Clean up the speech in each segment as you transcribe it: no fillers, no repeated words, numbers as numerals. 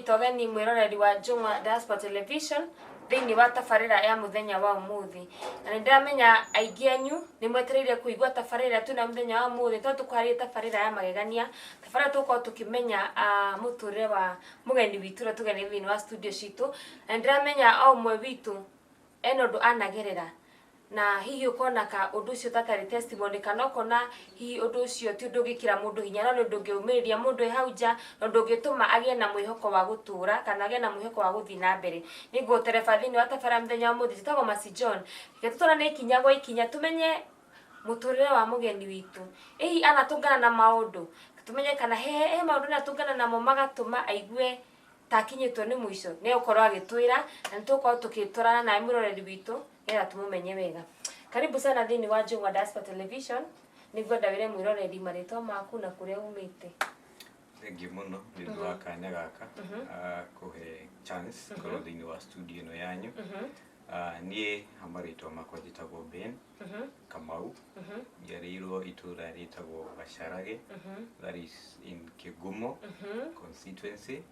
Ngũkũnyita ũgeni mwĩroreri wa Njũng'wa Diaspora Television thĩinĩ wa tabarĩra ya mũthenya wa ũmũthĩ. Na nĩ ndĩramenya aingĩ anyu nĩ mwetereire kũigua tabarĩra ĩrĩa twĩna mũthenya wa ũmũthĩ, tondũ tũkwarĩria tabarĩra ya magegania, tabarĩra tũgũkorwo tũkĩmenya mũtũrĩre wa mũgeni witũ ũrĩa tũgenire thĩinĩ wa studio citũ. Na nĩ ndĩramenya o ũmwe witũ ena ũndũ anagerera, na hihi ũkona ka ũndũ ũcio tatarĩ testimony, kana ũkona hihi ũndũ ũcio ti ũndũ ũngĩkĩra mũndũ hinya, no nĩ ũndũ ũngĩũmĩrĩria mũndũ wĩ hau nja, na ũndũ ũngĩtũma agĩe na mwĩhoko wa gũtũra kana agĩe na mwĩhoko wa gũthiĩ na mbere. Nĩ ngũtereba thĩinĩ wa tabarĩra mũthenya wa ũmũthĩ. Njĩtagwo Mercy John. Reke tũtwarane ikinya gwa ikinya tũmenye mũtũrĩre wa mũgeni witũ. Hihi anatũngana na maũndũ, tũmenye kana he maũndũ anatũngana namo magatũma aigue ta akinyĩtwo nĩ mũico. Nĩ egũkorwo agĩtwĩra na nĩ tũgũkorwo tũgĩtwarana nawe mwĩroreri witũ nĩgetha tũmũmenye wega. Karibu sana thĩinĩ wa Njũng'wa Diaspora Television. Nĩngwenda wĩre mwĩroreri marĩtwa maku na kũrĩa umĩte. Thengiũ mũno nĩ ũndũ wa kanya gaka kũhe chance ngorwo thĩinĩ wa studio ĩno yanyu. Niĩ marĩtwa makwa njĩtagwo Ben Kamau. Njiarĩirwo itũra rĩtagwo Gacharage, that is in Kigumo constituency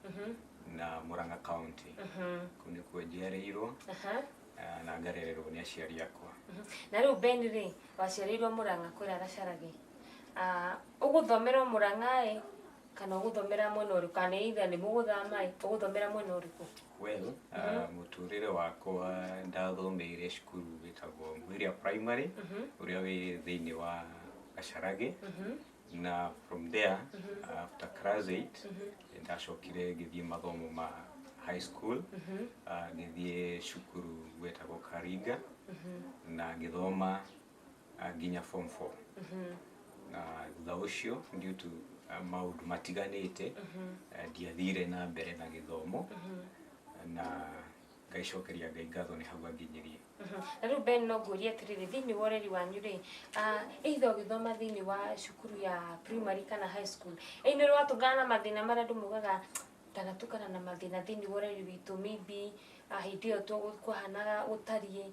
na Murang'a County. Kũu nĩkuo njiarĩirwo na ngarererwo nĩ aciari akwa. Na rĩu Ben rĩ, waciarĩirwo Murang'a kũrĩa Gacharage. Ũgũthomera Murang'a ĩ kana ũgũthomera mwena ũrĩkũ, kana either nĩ mũgũthama ĩ, ũgũthomera mwena ũrĩkũ? Well, mũtũrĩre wakwa ndathomeire cukuru wĩtagwo Mwĩrĩa Primary, ũrĩa wĩ thĩinĩ wa Gacharage, na from there, after class 8, ndacokire ngĩthiĩ mathomo ma high school, ngĩthiĩ cukuru wetagwo Karinga na ngĩthoma nginya form 4. Na thutha ũcio, due to maũndũ matiganĩte, ndiathire na mbere na gĩthomo, na ngaicokeria Ngai ngatho nĩ hau anginyirie. Na rĩu Ben, no ngũrie atĩrĩrĩ, thĩinĩ wa ũreri wanyu rĩ, either ũgĩthoma thĩinĩ wa cukuru ya primary kana high school, ĩ nĩ ũrĩ watũngana na mathĩna marĩa andũ maugaga ndanatũngana na mathĩna thĩinĩ wa ũreri witũ, maybe hĩndĩ ĩyo kwahanaga gũtariĩ?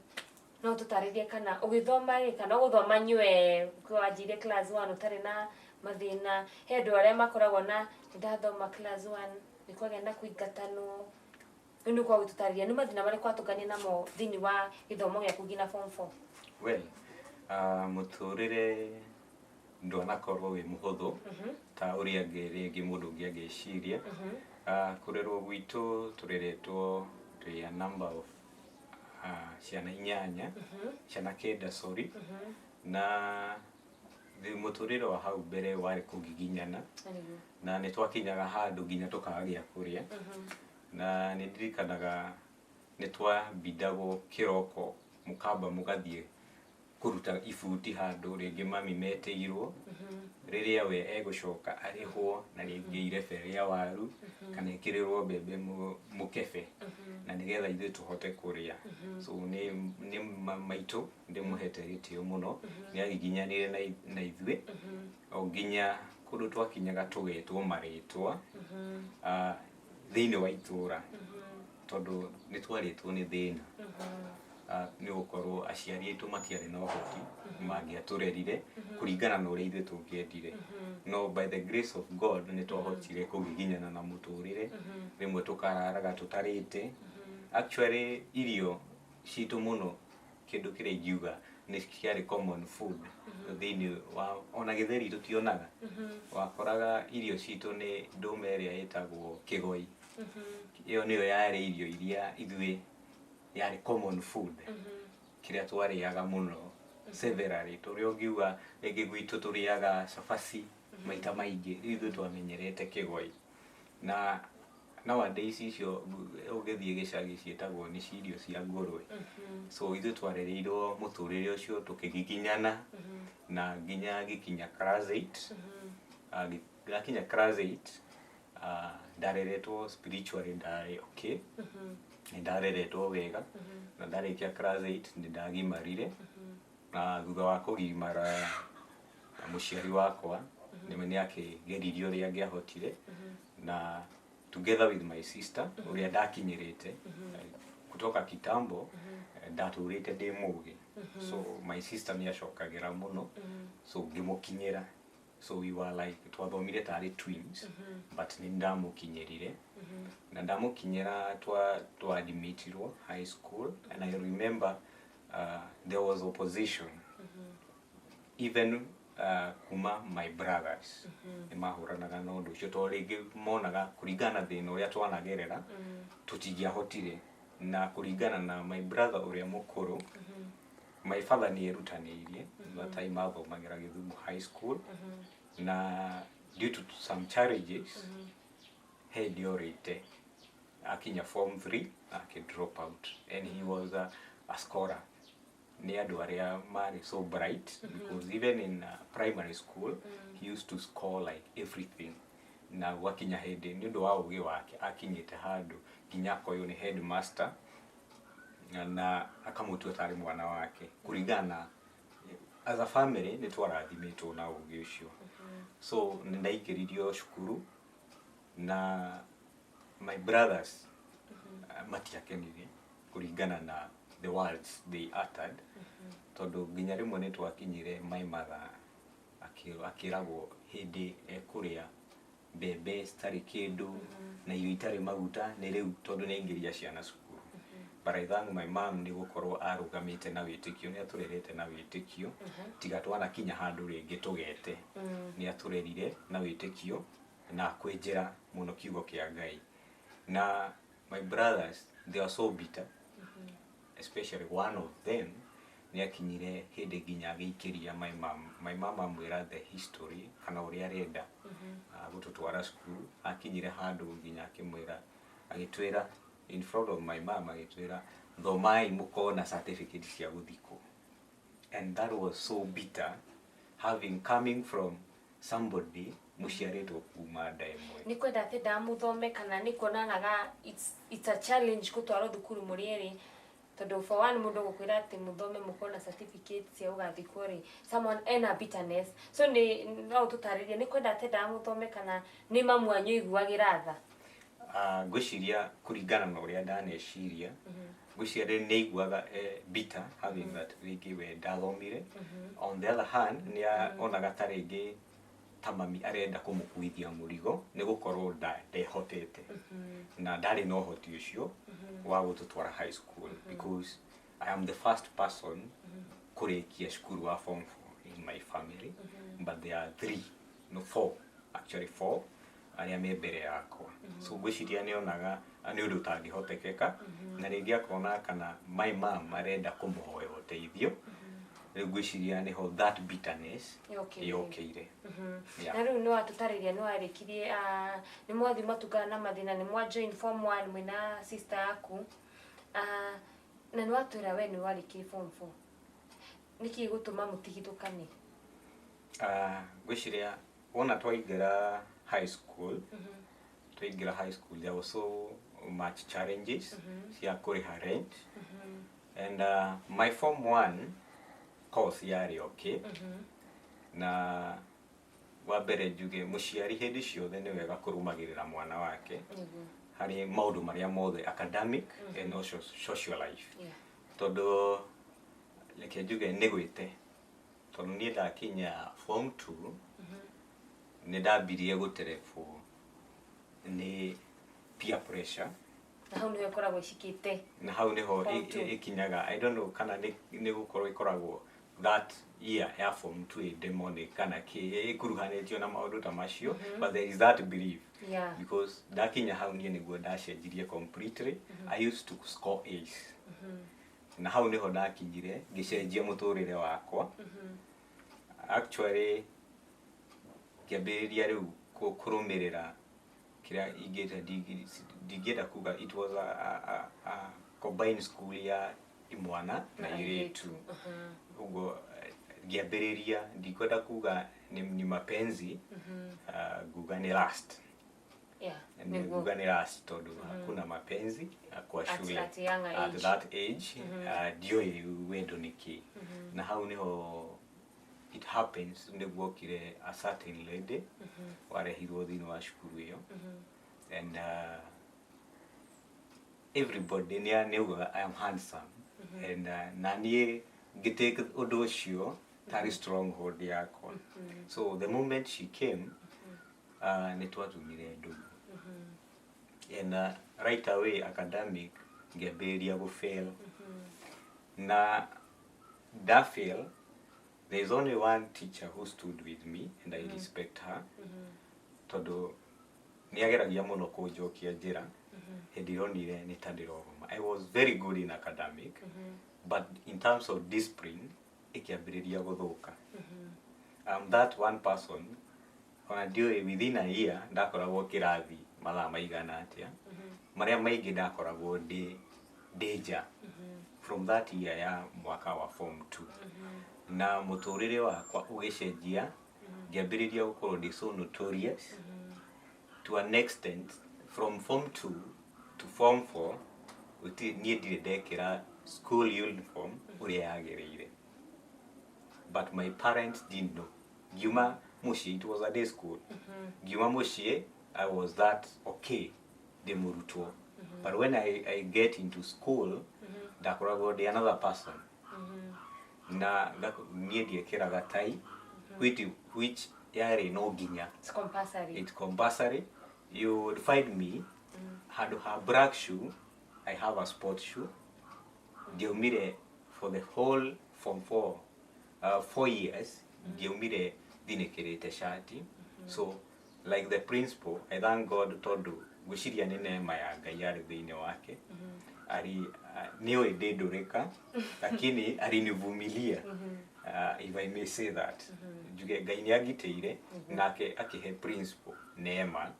No tũtarĩrie kana ũgĩthoma rĩ, kana ũgũthoma nywe wanjĩire class 1 ũtarĩ na mathĩna? He andũ arĩa makoragwo na nĩ ndathoma class 1 nĩ kwagĩa na kũingatanwo. Rĩu nĩ ũkorwo ũgĩtũtarĩria nĩ mathĩna marĩkũ watũngania namo thĩinĩ wa gĩthomo gĩaku nginya form 4. Well, mũtũrĩre ndwanakorwo wĩ mũhũthũ ta ũrĩa angĩ rĩngĩ mũndũ ũngĩ angĩciria. Kũrerwo gwitũ, tũreretwo twĩ a number of ciana inyanya, ciana kenda, sorry, na mũtũrĩre wa hau mbere warĩ kũgiginyana, na nĩ twakinyaga handũ nginya tũkaga gĩa kũrĩa. Na nĩ ndirikanaga nĩ twambindagwo kĩroko mũkamba mũgathiĩ kũruta ibuti handũ rĩngĩ mami metĩirwo, rĩrĩa we egũcoka arĩhwo na rĩngĩ irebe rĩa waru kana ĩkĩrĩrwo mbembe mũkebe, na nĩgetha ithuĩ tũhote kũrĩa. So nĩ maitũ ndĩmũhete gĩtĩo mũno, nĩ agiginyanire na ithuĩ o nginya kũndũ twakinyaga tũgetwo marĩtwa thĩinĩ wa itũra, tondũ nĩ twarĩtwo nĩ thĩna, nĩ gũkorwo aciari aitũ matiarĩ na ũhoti mangĩatũrerire kũringana na ũrĩa ithuĩ tũngĩendire. No by the grace of God nĩ twahotire kũgiginyana na mũtũrĩre. Rĩmwe tũkararaga tũtarĩte. Actually, irio citũ mũno, kĩndũ kĩrĩa ingiuga nĩ kĩarĩ common food thĩinĩ wa ona gĩtheri tũtionaga, wakoraga irio citũ nĩ ndũma ĩrĩa ĩtagwo kĩgoi. Ĩyo nĩyo yarĩ irio iria ithuĩ yarĩ common food kĩrĩa twarĩaga mũno severally. Tũrĩa ũngiuga rĩngĩ gwitũ tũrĩaga cabaci maita maingĩ, ithuĩ twamenyerete kĩgoi. Na nowadays icio ũngĩthiĩ gĩcagi ciĩtagwo nĩ irio cia ngũrwe. So ithuĩ twarereirwo mũtũrĩre ũcio tũkĩgiginyana na nginya ngĩkinya class 8. Ngakinya class 8, ndareretwo spiritually, ndarĩ okay, nĩ ndareretwo wega. Na ndarĩkia class 8 nĩ ndagimarire, na thutha wa kũgimara mũciari wakwa nĩ akĩgeririe ũrĩa angĩahotire, na together with my sister ũrĩa ndakinyĩrĩte kutoka kitambo, ndatũrĩte ndĩ mũgĩ, so my sister nĩ acokagĩra mũno, so ngĩmũkinyĩra. So we were like twathomire tarĩ twins, but nĩ ndamũkinyĩrire. Na ndamũkinyĩra twa admitirwo high school, and I remember there was opposition even kuma my brothers. Nĩ mahũranaga na ũndũ ũcio tondũ rĩngĩ monaga kũringana na thĩna ũrĩa twanagerera tũtingĩahotire, na kũringana na my brother ũrĩa mũkũrũ, my father nĩ erutanĩirie. That time athomagĩra Gĩthumo High School, na due to some challenges he ndiorĩte akinya form 3 akĩ drop out, and he was a scholar. Nĩ andũ arĩa marĩ so bright, because even in primary school he used to score like everything, na gwakinya hĩndĩ nĩ ũndũ wa ũgĩ wake akinyĩte handũ nginya akoywo nĩ headmaster na akamũtua tarĩ mwana wake, kũringana na as a family nĩ twarathimĩtwo na ũgĩ ũcio. So nĩ ndaingĩririo cukuru na my brothers matiakenire kũringana na the words they uttered, tondũ nginya rĩmwe nĩ twakinyire my mother akĩragwo hĩndĩ ekũrĩa mbembe citarĩ kĩndũ na irio itarĩ maguta nĩ rĩu tondũ nĩ aingĩria ciana cukuru. But I thank my mom nĩ gũkorwo arũgamĩte na wĩtĩkio, nĩ atũrerete na wĩtĩkio tiga twanakinya handũ rĩngĩ tũgete. Nĩ atũrerire na wĩtĩkio na kwĩnjĩra mũno kiugo kĩa Ngai. Na my brothers, they are so bitter, especially one of them nĩ akinyire hĩndĩ nginya agĩikĩria my mom. My mom amwĩra the history kana ũrĩa arenda gũtũtwara cukuru, akinyire handũ nginya akĩmwĩra, agĩtwĩra in front of my mom, agĩtwĩra, "Thomai mũkona certificate cia gũthikwo." And that was so bitter, having coming from somebody mũciarĩtwo kuma nda ĩmwe. Nĩ kwenda atĩ ndamũthome kana nĩ kuonanaga it's a challenge gũtwarwo thukuru mũrĩ erĩ? Tondũ for one, mũndũ gũkwĩra atĩ mũthome mũkorwo na certificate cia gũgathikwo rĩ, someone ena bitterness. So nĩ no ũtũtarĩrie nĩ kwenda atĩ ndamũthome kana nĩ mamu wanyu iguagĩra tha? Ngwĩciria kũringana na ũrĩa ndaneciria, ngwĩciria nĩ aiguaga bitter having that rĩngĩ we ndathomire. On the other hand, nĩ onaga ta rĩngĩ ta mami arenda kũmũkuithia mũrigo nĩ gũkorwo ndehotete na ndarĩ na ũhoti ũcio wa gũtũtwara high school, because I am the first person kũrĩkia cukuru wa form 4 in my family, but there are three, no, four, actually four arĩa me mbere yakwa. So ngwĩciria nĩ onaga nĩ ũndũ ũtangĩhotekeka, na rĩngĩ akona kana my mom arenda kũmũhoya ũteithio. Rĩu ngwĩciria nĩho that bitterness yokĩire. Yokĩire. Yeah. Na rĩu nĩ watũtarĩria nĩ warĩkirie, nĩ mwathi matungana na mathĩna, nĩ mwa join form 1 mwĩna sister yaku, na nĩ watwĩra we nĩ warĩkirie form 4. Nĩkĩ gũtũma mũtigithũkane? Ngwĩciria wona twaingĩra high school, twaingĩra high school there was so much challenges cia kũrĩha rent, and my form 1 course yarĩ okay. Na wa mbere njuge mũciari hĩndĩ ciothe nĩ wega kũrũmagĩrĩra mwana wake harĩ maũndũ marĩa mothe academic and also social life, tondũ reke njuge nĩ gwĩte, tondũ niĩ ndakinya form 2 nĩ ndambirie gũterebwo nĩ peer pressure. Na hau nĩho ĩkoragwo ĩcikĩte. Na hau nĩho Form two. ĩkinyaga. I don't know kana nĩ gũkorwo ĩkoragwo that year ya form 2 ĩ demonic kana kĩ ĩkuruhanĩtio na maũndũ ta macio, but there is that belief, because ndakinya hau niĩ nĩguo ndacenjirie completely. I used to score A's, na hau nĩho ndakinyire ngĩcenjia mũtũrĩre wakwa. Actually ngĩambĩrĩria rĩu kũrũmĩrĩra kĩrĩa ingĩta, ndingĩenda kuga it was a combined school ya imwana na airĩtu. Ũguo ngĩambĩrĩria, ndikwenda kuga ni mapenzi, nguga nĩ lust. Nĩ nguga nĩ lust tondũ hakuna mapenzi kwa shule. At younger At age. that age ndiũĩ wendo nĩ kĩ. Na hau nĩho it happens nĩguokire a certain lady warehirwo thĩinĩ wa cukuru ĩyo, and everybody nĩ nĩaugaga I am handsome, and na niĩ ngĩtake ũndũ ũcio tarĩ stronghold yakwa. So the moment she came, nĩ twatumire ndũgũ. And right away academic ngĩambĩrĩria gũfail, na ndafail, there is only one teacher who stood with me and I respect her, tondũ nĩ ageragia mũno kũnjokia njĩra hĩndĩ ĩronire nĩ ta ndĩrogoma. I was very good in academic, but in terms of discipline ĩkĩambĩrĩria gũthũka. That one person, ona ndiũĩ within a year ndakoragwo kĩrathi mathaa maigana atĩa, marĩa maingĩ ndakoragwo ndĩ nja from that year ya mwaka wa form 2. Na mũtũrĩre wakwa ũgĩcenjia, ngĩambĩrĩria gũkorwo ndĩ so notorious to an extent from form 2 to form 4 gũtirĩ niĩ ndirĩ ndekĩra school uniform ũrĩa yagĩrĩire, but my parents didn't know. Ngiuma mũciĩ, it was a day school, ngiuma mũciĩ I was that okay, ndĩ mũrutwo, but when I get into school ndakoragwo ndĩ another person. Na niĩ ndiekĩraga tai, which yarĩ no nginya. It's compulsory. It's compulsory. You would find me handũ ha black shoe, I have a sport shoe. Ndiaumire for the whole form 4, 4 years ndiaumire thinĩkĩrĩte shati. So like the principal, I thank God, tondũ ngwĩciria nĩ neema ya Ngai yarĩ thĩinĩ wake. Ari nĩoĩ ndĩ ndũrĩka, lakini alinivumilia, if I may say that. Njuge Ngai nĩ angitĩire, nake akĩhe principal neema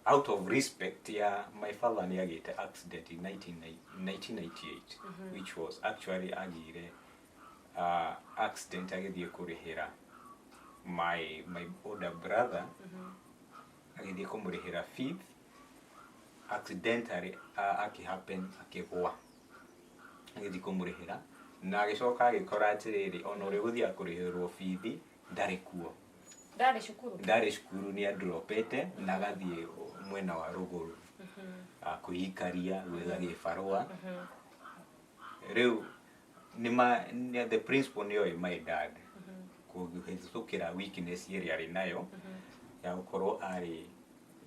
out of respect ya my father. Nĩ agĩte accident in 1998, which was actually agĩire accident agĩthiĩ kũrĩhĩra my older brother, agĩthiĩ kũmũrĩhĩra fees, accidentally akĩhappen akĩgũa agĩthiĩ kũmũrĩhĩra, na agĩcoka agĩkora atĩrĩrĩ, ona ũrĩa ũgũthiaga kũrĩhĩrwo bithi ndarĩ kuo. Ndarĩ cukuru. Ndarĩ cukuru, nĩ andropete na agathiĩ mwena wa rũgũrũ kwĩikaria gwetha gĩbarũa. Rĩu nĩma the principal nĩoĩ my dad kũhĩtũkĩra weakness ĩrĩa arĩ nayo ya gũkorwo arĩ,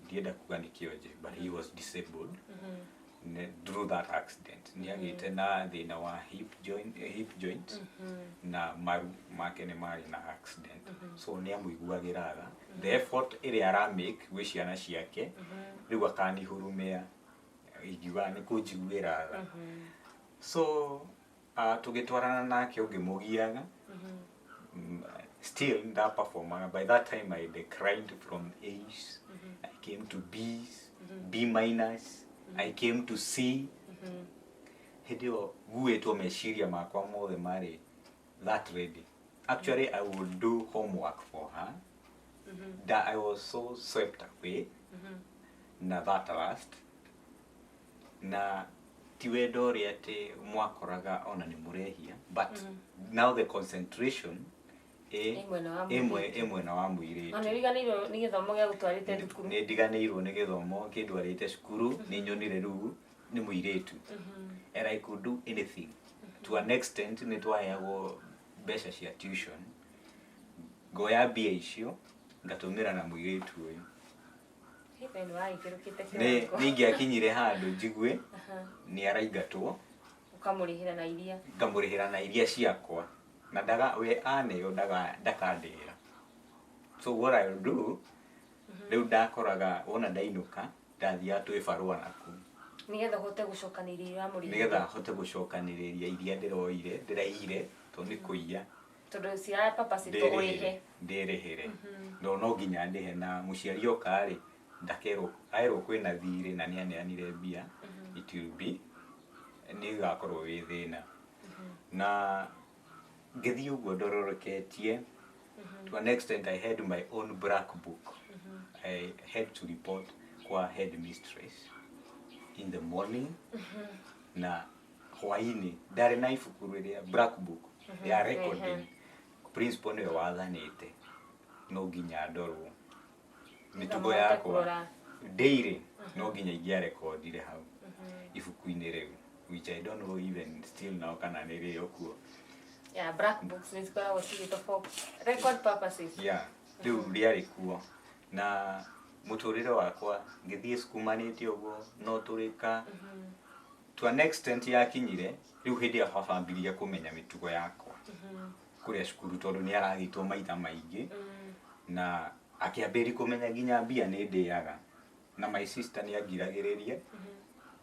ndienda kuga nĩ kĩonje, but he was disabled through that accident. Nĩ agĩte na thĩna wa hip joint, hip joint na maru make nĩ marĩ na accident, so nĩ amũiguagĩra tha the effort ĩrĩa aramake gwĩ ciana ciake. Rĩu akanihurumia, ingiuga nĩ kũnjiguĩra tha. So tũgĩtwarana nake ũngĩmũgiaga, still ndaperformaga. By that time I declined from A's, I came to B's, B minus, I came to C. Hĩndĩ ĩyo nguĩtwo meciria makwa mothe marĩ that ready. Actually, I would do homework for her, that I was so swept away na that last, na ti wendo ũrĩa atĩ mwakoraga ona nĩ mũrehia, but now the concentration ĩ mwena wa ĩ mũirĩtu. Ĩ mwena wa mũirĩtu. Ona nĩũriganĩirwo nĩ gĩthomo gĩa gũtwarĩte thukuru. Nĩ ndiganĩirwo nĩ gĩthomo kĩndwarĩte cukuru. Nĩ nyonire rĩu nĩ mũirĩtu and I could do anything. To an extent nĩ twaheagwo mbeca cia tuition, ngoya mbia icio ngatũmĩra na mũirĩtu ũyũ. We nĩ waikĩrũkĩte nĩ kĩwango. Nĩ ingĩakinyire handũ njigue nĩ araingatwo. Ũkamũrĩhĩra na iria. Ngamũrĩhĩra na iria ciakwa, na ndaga we aneo ndakandĩhĩra. So what I will do, rĩu ndakoraga wona ndainũka ndathiaga twĩ barũa naku. Nĩgetha ũhote gũcokanĩrĩria ũramũrĩhĩra. Nĩgetha hote gũcokanĩrĩria iria ndĩroire, ndĩraiyire, tondũ nĩ kũiya. Tondũ cira purpose ũrĩhe. Ndĩrĩhĩre no no nginya ndĩhe, na mũciari oka rĩ, ndakerwo aerwo kwĩna thirĩ na nĩaneanire mbia, it will be nĩ ũgakorwo wĩ thĩna. Na ngĩthiĩ ũguo ndororoketie. To an extent I had my own black book. I had to report kwa head mistress in the morning na hwainĩ. Ndarĩ na ibuku rĩrĩa black book ya recording. Principal nĩwe wathanĩte no nginya ndorwo mĩtugo Mũhote yakwa kũrora. Daily no nginya ingĩarekondire hau ibuku-inĩ rĩu, which I don't know even still now kana nĩ rĩo kuo. Yeah, black books nĩ cikoragwo cigĩtwo for record purposes. Yeah, rĩu rĩarĩ kuo na Mũtũrĩre wakwa ngĩthiĩ sukumanĩte ũguo no tũrĩka to an extent yakinyire rĩu hĩndĩ ĩyo baba ambirie kũmenya mĩtugo yakwa kũrĩa cukuru, tondũ nĩ aragĩtwo maita maingĩ na akĩambĩrĩria kũmenya nginya mbia nĩ ndĩaga, na my sister nĩ angiragĩrĩria,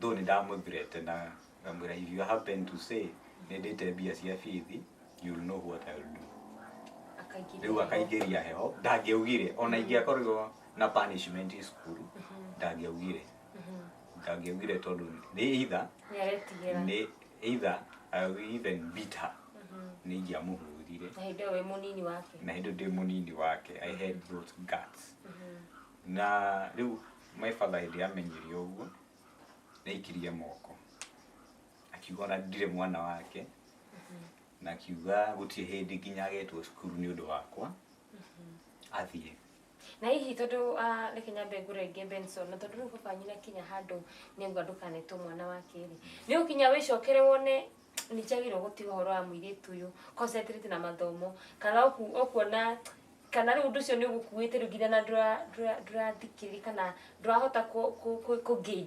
though nĩ ndamũthurete na ngamwĩra, "If you happen to say nĩ ndĩte mbia cia bithi, you will know what I will do." Akaingĩria Rĩu heho. Akaingĩria heho. Ndangĩaugire ona ingĩakorirwo na punishment cukuru, ndangĩaugire tondũ nĩ either Nĩ aretigĩra. Nĩ either I will even beat her, nĩ ingĩamũhũrire. Na hĩndĩ ĩyo wĩ mũnini wake. Na hĩndĩ ndĩ mũnini wake, I had those guts. Na rĩu my father hĩndĩ amenyire ũguo nĩaikirie moko, akiuga ona ndirĩ mwana wake, na akiuga gũtirĩ hĩndĩ nginya agetwo cukuru nĩ ũndũ wakwa athiĩ. Na hihi tondũ reke nyambe ngũrenge, Benson, na tondũ rĩu baba wanyu nĩakinya handũ nĩauga ndũkanetwo mwana wake rĩ, nĩ ũkinya wĩcokere wone nĩ njagĩrĩirwo gũtiga ũhoro wa mũirĩtu ũyũ, concentrate na mathomo, kana ũkuona kana rĩu ũndũ ũcio nĩ ũgũkuĩte rĩu nginya na ndũrathikĩrĩria kana ndũrahota kũ gauge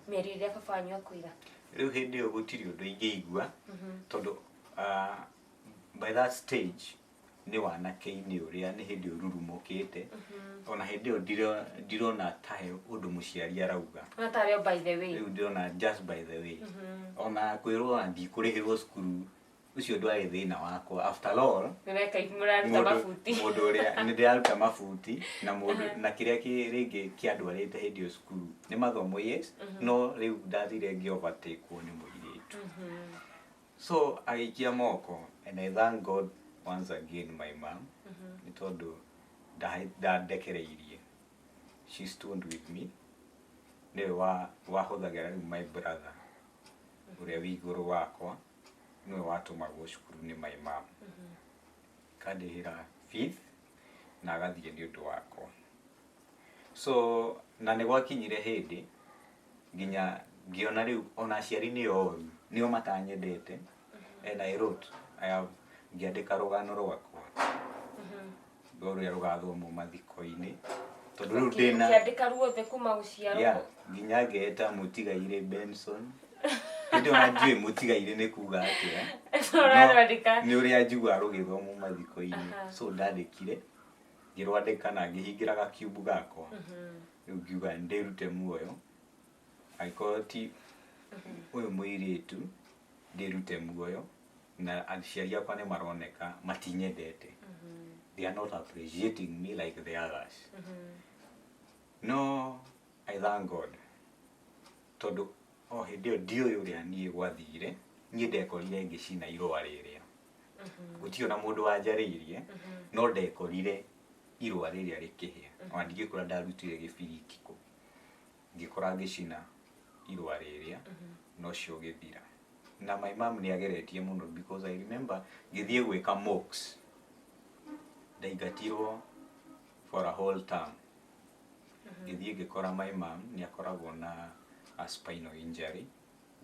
mĩario ĩrĩa baba wanyu akwĩra? Rĩu hĩndĩ ĩyo gũtirĩ ũndũ ingĩigua tondũ by that stage nĩ wanake-inĩ ũrĩa nĩ hĩndĩ ũrurumũkĩte, ona hĩndĩ ĩyo ndirona ta he ũndũ mũciari arauga. Ona tarĩ o by the way. Rĩu ndĩrona just by the way, ona kwĩrwo ona ndikũrĩhĩrwo cukuru, ũcio ndwarĩ thĩna wakwa. After all, Nĩreka mũraruta mabuti. Mũndũ ũrĩa nĩ ndĩraruta mabuti na mũndũ na kĩrĩa rĩngĩ kĩandwarĩte hĩndĩ ĩyo cukuru nĩ mathomo, yes, no rĩu ndathire ngĩ overtake-wo nĩ mũirĩtu, so agĩikia moko. And I thank God once again, my mom, nĩ tondũ ndandekereirie. She stood with me, nĩwe wahũthagĩra rĩu my brother ũrĩa wĩ igũrũ wakwa, nĩwe watũmagwo cukuru nĩ my mom, kandĩhĩra fees na agathiĩ nĩ ũndũ wakwa. So na nĩ gwakinyire hĩndĩ nginya ngĩona rĩu ona aciari nĩo oru, nĩo matanyendete. And I wrote, I have, ngĩandĩka rũgano rwakwa rũrĩa rũgathomwo mathiko-inĩ, tondũ rĩu ndĩna Ũkĩandĩka ruothe kuma gũciarwo? Yeah, nginya ngeta mũtigairĩ Benson. Hĩndĩ ĩyo ona ndiũĩ mũtigairĩ nĩ kuga atĩa. Ũrarwandĩka. Nĩ ũrĩa njiguaga rũgĩthomwo mathiko-inĩ. So ndandĩkire, ngĩrwandĩka na ngĩhingĩra gakiumbu gakwa. Rĩu ngiuga ndĩrute muoyo, angĩkorwo ti ũyũ mũirĩtu, ndĩrute muoyo. Na aciari akwa nĩ maroneka matinyendete, they are not appreciating me like the others. No I thank God, tondũ o hĩndĩ ĩyo ndiũĩ ũrĩa niĩ gwathire, niĩ ndekorire ngĩcina irũa rĩrĩa. Gũtirĩ ona mũndũ wanjarĩirie, no ndekorire irũa rĩrĩa rĩkĩhĩa. Ona ndingĩkora ndarutire gĩbiriti kũ, ngĩkora ngĩcina irũa rĩrĩa na ũcio ũgĩthira. Na my mom nĩ ageretie mũno, because I remember ngĩthiĩ gwĩka mocks, ndaingatirwo for a whole term. Ngĩthiĩ ngĩkora my mom nĩ akoragwo na a spinal injury.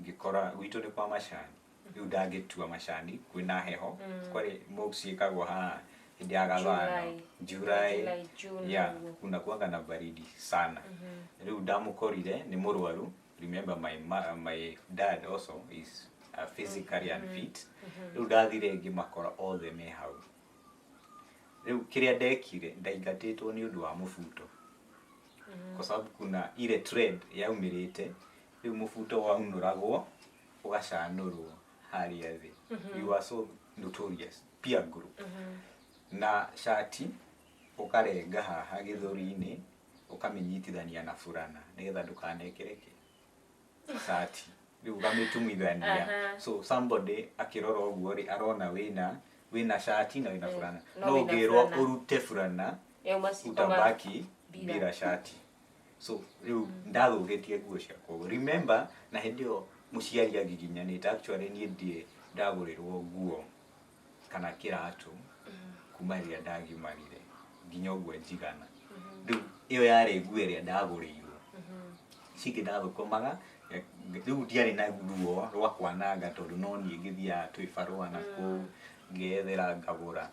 Ngĩkora gwitũ nĩ kwa macani, rĩu ndangĩtua macani kwĩna heho. Kwarĩ mocks ciĩkagwo haha hĩndĩ ya gathano. July. July. July, June Yeah. ũguo. Kuna kuanga na baridi sana. Rĩu ndamũkorire nĩ mũrwaru. Remember my dad also is physically unfit. Rĩu ndathire ngĩmakora othe me hau. Rĩu kĩrĩa ndekire, ndaingatĩtwo nĩ ũndũ wa mũbuto, kwa sababu kuna ile trend yaumĩrĩte rĩu mũbuto waunũragwo ũgacanũrwo harĩa thĩ. We were so notorious peer group. Na shati ũkarenga haha gĩthũri-inĩ, ũkamĩnyitithania na burana nĩgetha ndũkanekĩre kĩ shati, rĩu ũkamĩtumithania. So somebody akĩrora ũguo rĩ, arona wĩna shati na wĩna burana. No No wĩna ũngĩrwo burana. Ũrute burana, Yauma utabaki bila. Bila shati. So rĩu ndathũkĩtie nguo ciakwa ũguo. Remember, na hĩndĩ ĩyo mũciari angiginyanĩte, actually niĩ ndirĩ ndagũrĩrwo nguo kana kĩratũ kuma rĩrĩa ndagimarire nginya ũguo njigana. Rĩu ĩyo yarĩ nguo ĩrĩa ndagũrĩirwo, ici ingĩ ndathũkũmaga. Rĩu ndiarĩ na ruo rwa kwananga, tondũ no niĩ ngĩthiaga twĩ barũa na kũu ngethera ngagũra.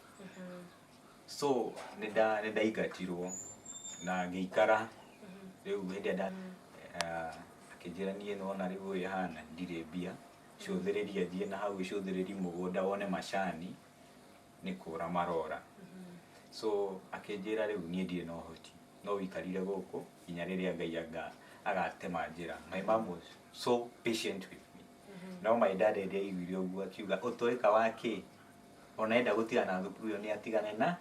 So nĩ ndaingatirwo na ngĩikara. Rĩu hĩndĩ ĩrĩa akĩnjĩra niĩ nĩwona rĩu ũyũ hana ndirĩ mbia, cũthĩrĩria thiĩ na hau ũcũthĩrĩrie mũgũnda wone macani nĩ kũra marora. So akĩnjĩra rĩu niĩ ndirĩ na ũhoti, no wĩikarire gũkũ nginya rĩrĩa Ngai agatema njĩra. My mom was so patient with me. No my dad rĩrĩa aiguire ũguo akiuga ũtũĩka wa kĩ, ona enda gũtigana na thukuru ĩyo nĩ atigane na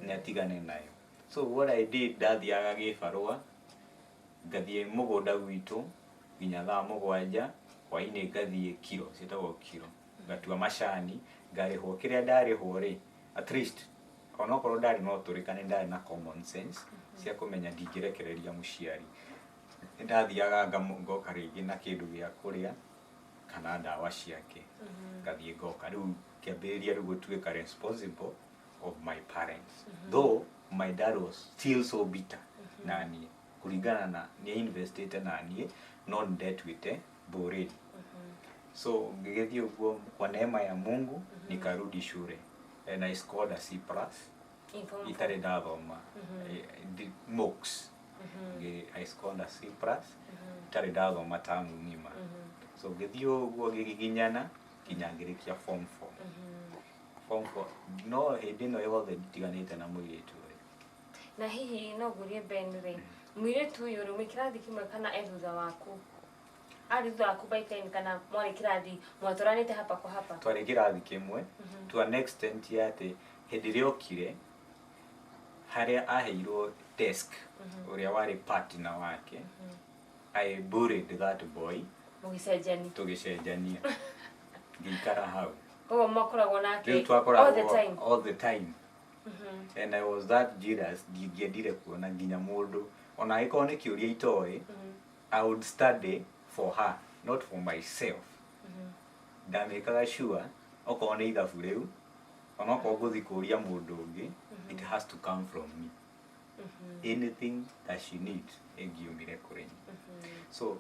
nĩ atigane nayo. So what I did, ndathiaga gĩbarũa, ngathiĩ mũgũnda gwitũ nginya thaa 7 hwainĩ, ngathiĩ kiro ciĩtagwo kiro, ngatua macani, ngarĩhwo kĩrĩa ndarĩhwo rĩ, at least onokorwo ndarĩ na ũtũrĩka nĩ ndarĩ na common sense cia kũmenya ndingĩrekereria mũciari. Nĩ ndathiaga ngoka rĩngĩ na kĩndũ gĩa kũrĩa kana ndawa ciake, ngathiĩ ngoka. Rĩu ngĩambĩrĩria rĩu gũtuĩka responsible of my parents, though my dad was still so bitter na niĩ kũringana na nĩ investite na niĩ, no nĩ ndetuĩte mbũrĩri. So ngĩgĩthiĩ ũguo, kwa neema ya Mungu nikarudi shule and I scored a C plus itarĩ ndathoma mocks. I scored a C plus itarĩ ndathoma tamu ng'ima. So ngĩthiĩ ũguo ngĩgiginyana nginya ngĩrĩkia form 4. Form 4, no hĩndĩ ĩno yothe nditiganĩte na mũirĩtu ũyũ. Na hihi no ngũrie Ben rĩ, mũirĩtu ũyũ rĩ, mwĩ kĩrathi kĩmwe kana e thutha waku? Arĩ thutha waku by time kana mwarĩ kĩrathi mwatũranĩte hapa kwa hapa? Twarĩ kĩrathi kĩmwe to an extent ya atĩ hĩndĩ ĩrĩa okire harĩa aheirwo desk, ũrĩa warĩ partner wake, I bullied that boy. Mũgĩcenjania. Tũgĩcenjania, ngĩikara hau. Koguo mwakoragwo nake rĩu all the twakoragwo time? All the time. And I was that jealous, ndingĩendire kuona nginya mũndũ ona angĩkorwo nĩ kĩũria itoĩ. I would study for her, not for myself. Ndamĩkaga sure okorwo nĩ ithabu rĩu, onokorwo ngũthiĩ kũria mũndũ ũngĩ, it has to come from me. Anything that she needs ĩngiumire kũrĩ niĩ. So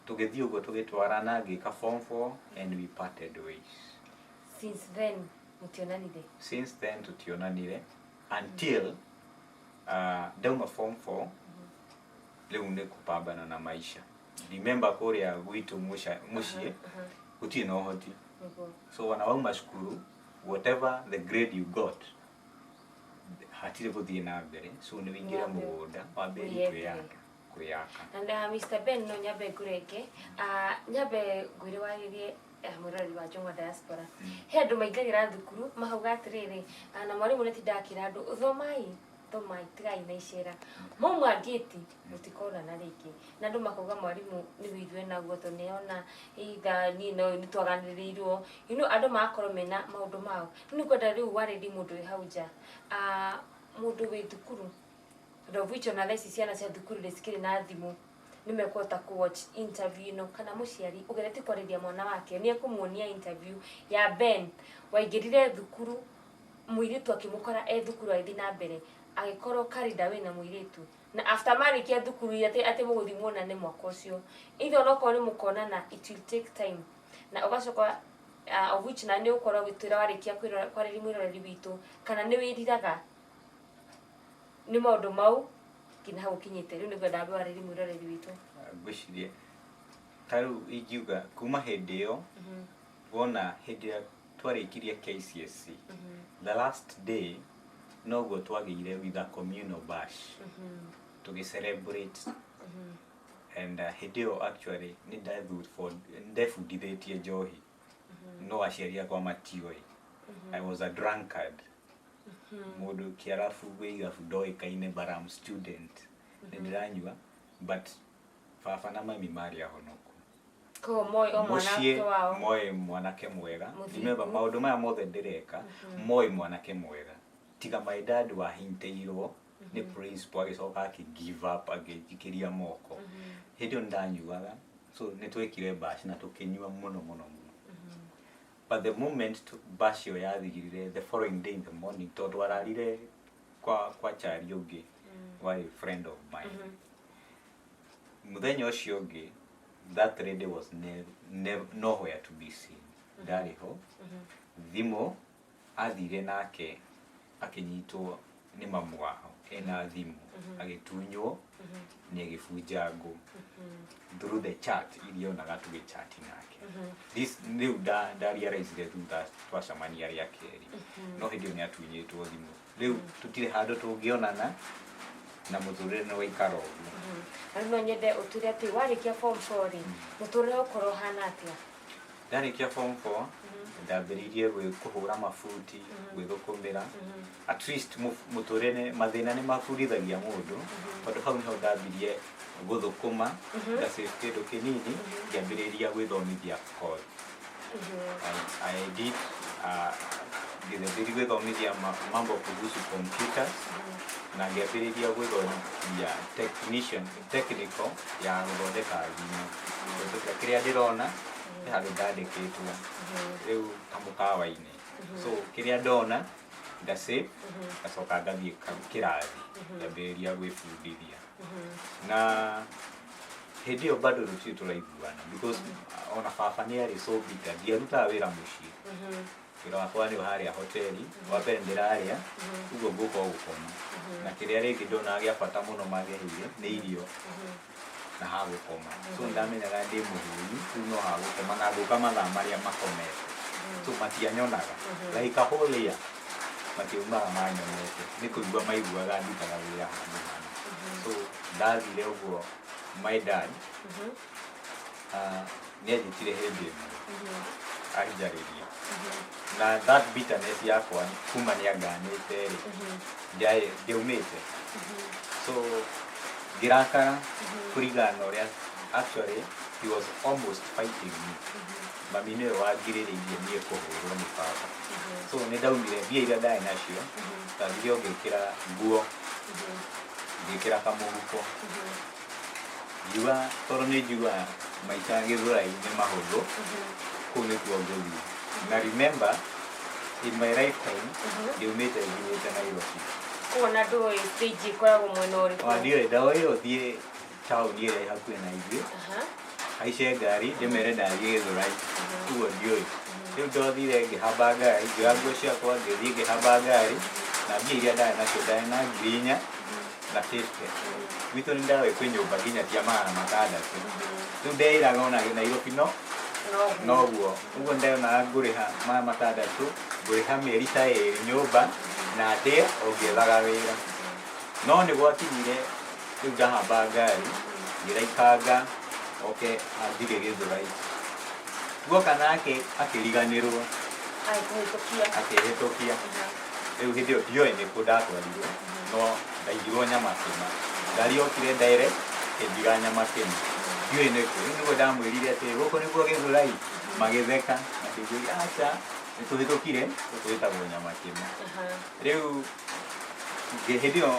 tũgĩthiĩ ũguo tũgĩtwarana, ngĩka form 4 and we parted ways. Since then mũtionanire? Since then tutionanire until ndauma form 4. Rĩu nĩ kupambana na maisha. Remember kũrĩa gwitũ mũciĩ gũtirĩ na ũhoti. So wana wauma cukuru, whatever the grade you got, hatirĩ gũthiĩ na mbere, so nĩ wĩingĩre Wambe- mũgũnda wambĩrĩrie wĩyethere. Kwĩyaka. Na Mr. Ben, no nyambe ngũrenge, nyambe ngwĩre warĩrie mwĩroreri wa Njũng'wa Diaspora. He andũ maingagĩra thukuru makauga atĩrĩrĩ, na mwarimũ nĩ tindaga akĩra andũ, thomai thomai, tigai na icera, mauma ngĩti mũtikonana rĩngĩ, na andũ makauga mwarimũ nĩ wĩigue naguo tondũ nĩona either niĩ no nĩ twaganĩrĩirwo, andũ magakorwo mena maũndũ mao. Rĩu nĩ ngwenda rĩu warĩrie mũndũ wĩ hau nja, mũndũ wĩ thukuru, tondũ of which ona thaa ici ciana cia thukuru nĩ cikĩrĩ na thimũ, nĩ mekũhota kũ watch interview ĩno, kana mũciari ũgeretie kwarĩria mwana wake nĩ ekũmuonia interview ya Ben waingĩrire thukuru, mũirĩtu akĩmũkora e thukuru agĩthiĩ na mbere, agĩkorwo carried away na mũirĩtu, na after marĩkia thukuru atĩ mũgũthiĩ muonane mwaka ũcio, either onokorwo nĩ mũkonana, it will take time, na ũgacoka of which na nĩ ũgũkorwo ũgĩtwĩra warĩkia kwarĩria mwĩroreri witũ kana nĩ wĩriraga nĩ maũndũ mau nginya hau ũkinyĩte. Rĩu nĩguo ndambe warĩrie mwĩroreri witũ. Ngwĩciria ta rĩu ingiuga kuma hĩndĩ ĩyo, wona hĩndĩ ĩrĩa twarĩkirie KCSE, the last day noguo twagĩire with a communal bash tũgĩ celebrate, and hĩndĩ ĩyo actually nĩ ndebundithĩtie njohi, no aciari akwa matiũĩ. I was a drunkard, mũndũ kĩarabu gwĩ irabu ndoĩkaine, but I'm student, nĩ ndĩranyua, but baba na mami marĩ ahonoku. Koguo moĩ o mwanake Mũciĩ wao moĩ mwanake mwega. Mũthingu. Remember maũndũ maya mothe ndĩreka, moĩ mwanake mwega, tiga my dad wahintĩirwo nĩ principal agĩcoka akĩ give up, agĩnjikĩria moko. Hĩndĩ ĩyo nĩndanyuaga, so nĩ twekire bash na tũkĩnyua mũno mũno mũno, but the moment bash ĩyo yathirire, the following day in the morning, tondũ ararire kwa chari ũngĩ warĩ friend of mine, mũthenya ũcio ũngĩ that lady was nowhere to be seen, ndarĩ ho. Thimũ athire nake akĩnyitwo nĩ mamu wao. ena thimũ agĩtunywo nĩ agĩbunja ngũ through the chat iria onaga tũgĩchat nake. This rĩu nda realizire thutha twacemania rĩa kerĩ, no hĩndĩ ĩyo nĩ atunyĩtwo thimũ. Rĩu tũtirĩ handũ tũngĩonana na mũtũrĩre nĩ waikara ũguo. Na rĩu no nyende ũtwĩre atĩ warĩkia form 4 rĩ, mũtũrĩre ũkorwo ũhana atĩa? Ndarĩkia form 4 ndambĩrĩirie kũhũra mabuti, gwĩthũkũmĩra. At least mũtũrĩre mathĩna nĩ mabundithagia mũndũ, tondũ hau nĩho ndambirie gũthũkũma, ngasave kĩndũ kĩnini, ngĩambĩrĩria gwĩthomithia course. I did ngĩambĩrĩria gwĩthomithia mambo kuhusu computers na ngĩambĩrĩria gwĩthomithia technician technical ya gũthondeka thimũ. Kũhĩtũkĩra kĩrĩa ndĩrona he handũ ndandĩkĩtwo rĩu kamũkawa-inĩ, so kĩrĩa ndona nda save, ngacoka ngathiĩ kĩrathi ngĩambĩrĩria gwĩbundithia. Na hĩndĩ ĩyo bado tũtirĩ tũraiguana because ona baba nĩ arĩ so bitter. Ndiarutaga wĩra mũciĩ, wĩra wakwa nĩ harĩa hoteli. Wa mbere ndĩrarĩa ũguo ngũka o gũkoma, na kĩrĩa rĩngĩ ndonaga gĩa bata mũno mangĩheire nĩ irio na ha gũkoma. So ndamenyaga ndĩ mũhũnu, rĩu no ha gũkoma na ngũka mathaa marĩa makomete, so matianyonaga like a whole year, matiumaga manyonete, nĩ kũigua maiguaga ndutaga wĩra handũ hana. So ndathire ũguo, my dad nĩ anjĩtire hĩndĩ ĩmwe anjarĩria, na that bitterness yakwa kuma nĩ anganĩte rĩ, ndiaumĩte, so ngĩrakara kũringana na ũrĩa actually he was almost fighting me. Mami nĩwe wangirĩrĩirie niĩ kũhũrwo nĩ baba. So nĩ ndaumire mbia iria ndarĩ nacio, ndathire o ngĩkĩra nguo, ngĩkĩra kamũhuko, ngiuga tondũ nĩ njiguaga maica Gĩthũrai nĩ mahũthũ, kũu nĩkuo ngũthiĩ. Na remember, in my lifetime ndiumĩte nginyĩte Nairobi. Koguo na ndũĩ stage ĩkoragwo mwena ũrĩkũ? Ona ndiũĩ, ndoĩ ũthiĩ taũni ĩrĩa ĩ hakuhĩ na ithuĩ, haice ngari, ndĩmere ndathiĩ Gĩthũrai, ũguo ndiũĩ. Rĩu ndothire ngĩhamba ngari, ngĩoya nguo ciakwa, ngĩthiĩ ngĩhamba ngari na mbia iria ndarĩ nacio, ndarĩ na 4,000 na 50. Gwitũ nĩ ndaũĩ kwĩ nyũmba nginya cia 600. Rĩu ndeĩraga ona Nairobi no noguo ũguo. Ndeonaga ngũrĩha 600, ngũrĩha mĩeri ta 2 nyũmba na ndĩe o ngĩethaga wĩra. No nĩ gwakinyire rĩu ndahamba ngari, ngĩraikanga oke anjige Gĩthũrai, tuoka nake akĩriganĩrwo. Agĩkũhĩtũkia. Akĩhĩtũkia. Rĩu hĩndĩ ĩyo ndioĩ nĩkũ ndatwarirwo, no ndaigirwo Nyamakĩma. Ngari yokire direct ĩnjiga Nyamakĩma, ndiũĩ nĩkũ. Rĩu nĩguo ndamwĩrire atĩ gũkũ nĩkuo Gĩthũrai, magĩtheka makĩnjũria, aca, nĩ tũhĩtũkire, gũkũ gwĩtagwo Nyamakĩma. Rĩu hĩndĩ ĩyo